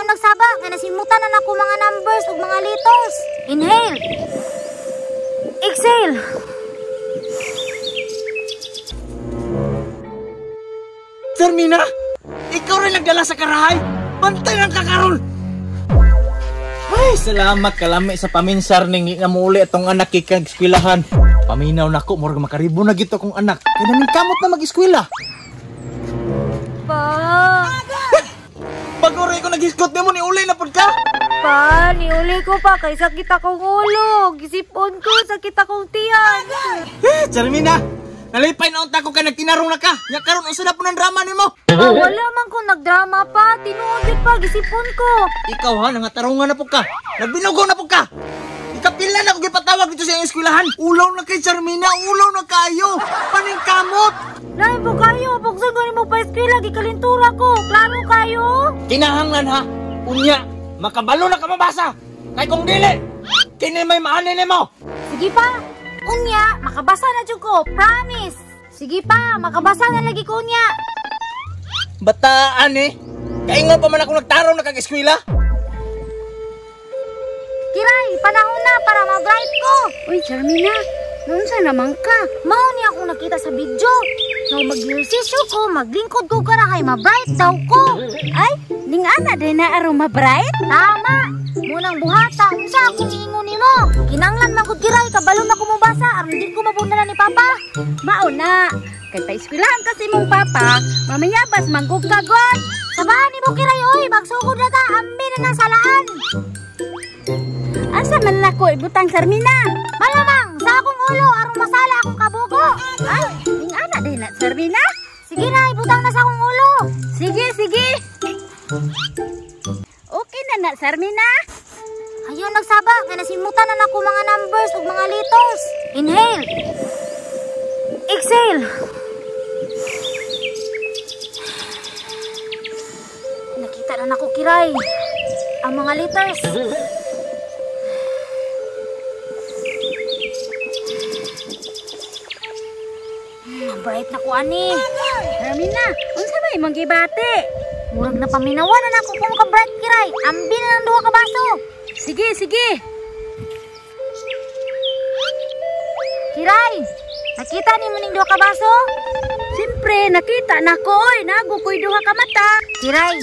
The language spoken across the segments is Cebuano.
Ayaw nagsaba kay nasimutan na nako mga numbers ug mga letters. Inhale. Exhale. Charmina, ikaw rin nagdala sa karahay. Bantay ng kakaron. Ay, salamat kalami sa paminsar ning namuli atong anak kay eskwelahan. Paminaw nako, murag makaribo na gito akong anak. Kay namin kamot na mag-eskwela. Pa. Pag-uri ko naghiskot nimo ni uli na pud ka. Pa, niuli ko pa kay sakit akong ulo. Gisipon ko, sakit akong tiyan. Eh, Charmina, nalipay na unta ko kay nagtinarong na ka. Nya karon unsa na po ng drama nimo? Pa, wala man ko nagdrama pa. Tinuod yun pa, gisipon ko. Ikaw ha, nangatarungan na po ka. Nagbinugo na po ka. Ikapila na ko gipatawag dito sa iyong eskwelahan. Ulaw na kay Charmina, ulaw na kayo. Paningkamot. Lain po kayo, buksan ko nimo pa eskwela, gikalintura ko. Klaro kayo. Kinahanglan ha, unya, makabalo na ka mabasa. Kay kung dili, kini may maani nimo. Sige pa, unya, makabasa na jud ko, promise. Sige pa, makabasa na lagi ko unya. Bataan eh. Kaingon pa man ako nagtarong na kag eskwela. Kiray, panahon na para ma-bright ko. Uy, Charmina, naunsa naman ka? Mao ni akong nakita sa video. No, mag-ehersisyo ko, maglingkod ko karahay, ma-bright daw ko. Ay, ning ana din na aron ma-bright? Tama. Munang buhata, unsa akong iingon nimo? Kinanglan man gud Kiray, kabalo na ko mobasa aron di ko mabundalan ni Papa. Mao na. Kay paeskwelahan kasi mong papa, mamayabas manggug ka god. Sabahan nimo Kiray oy, magsugod na ta, ambi na nang salaan. Asa man nako ibutang Charmina? Malamang sa akong ulo aron masala akong kabugo. Ay, ning ana din na Charmina. Sige na, ibutang na sa akong ulo. Sige, sige. Okay na na Charmina. Ayaw nagsaba kay nasimutan na nako mga numbers ug mga letters. Inhale. Exhale. Nakita na nako Kiray ang mga letters. Bright na ko ani. Charmina, unsa ba imong gibati? Murag na paminawan na nako kung ka-bright Kiray. Ambi na ng duha ka baso. Sige, sige. Kiray, nakita nimo ning duha ka baso? Siyempre, nakita na ko oy, nago ko'y duha ka mata. Kiray,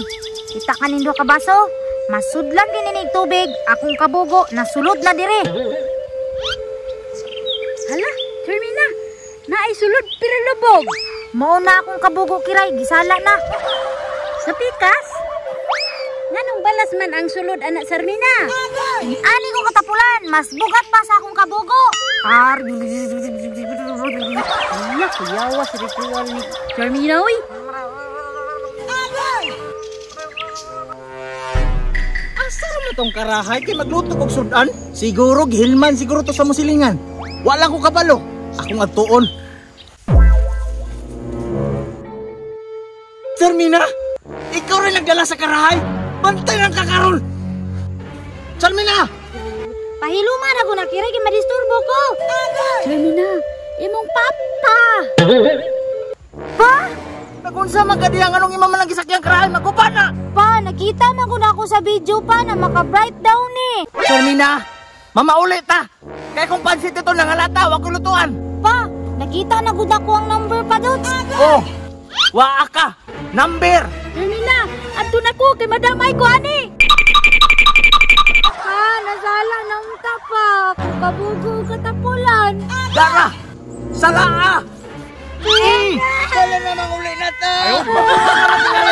kita ka ning duha ka baso? Masudlan din ni tubig, akong kabugo nasulod na dire. Hala, Charmina, naay sulod pero lubog. Mao na akong kabugo Kiray, gisala na. Sa pikas? Nganong balas man ang sulod anak Charmina? Ani ko katapulan, mas bugat pa sa akong kabugo. Hala, kuyawa sa ritual ni Charmina oy. Asa naman tong karahay kay magluto kog sudan? Siguro gihilman siguro to sa musilingan. Wala ko kabalo. Akong adtuon. Charmina, ikaw rin nagdala sa karahay. Bantay ng kakaron. Charmina! Pahiluman ako na Kiray kay madisturbo ko. Charmina, imong papa. Pa? Nagunsa man ka diha nganong ima man lang gisakyang karahay maguba na. Pa, nakita man ko na ako sa video pa na maka-bright daw ni. Charmina, mamauli ta. Kay kung pansit ito nangalata, wa ko lutuan. Pa, nakita na gud ako ang number pa dots. Oh, waa ka. Number. Charmina, adto na ko kay madamay ko ani. Pa, nasala na unta pa. Kung kabugo katapulan. Dara! Salaa! Sala na mang uli na ta! Ayaw, papunta na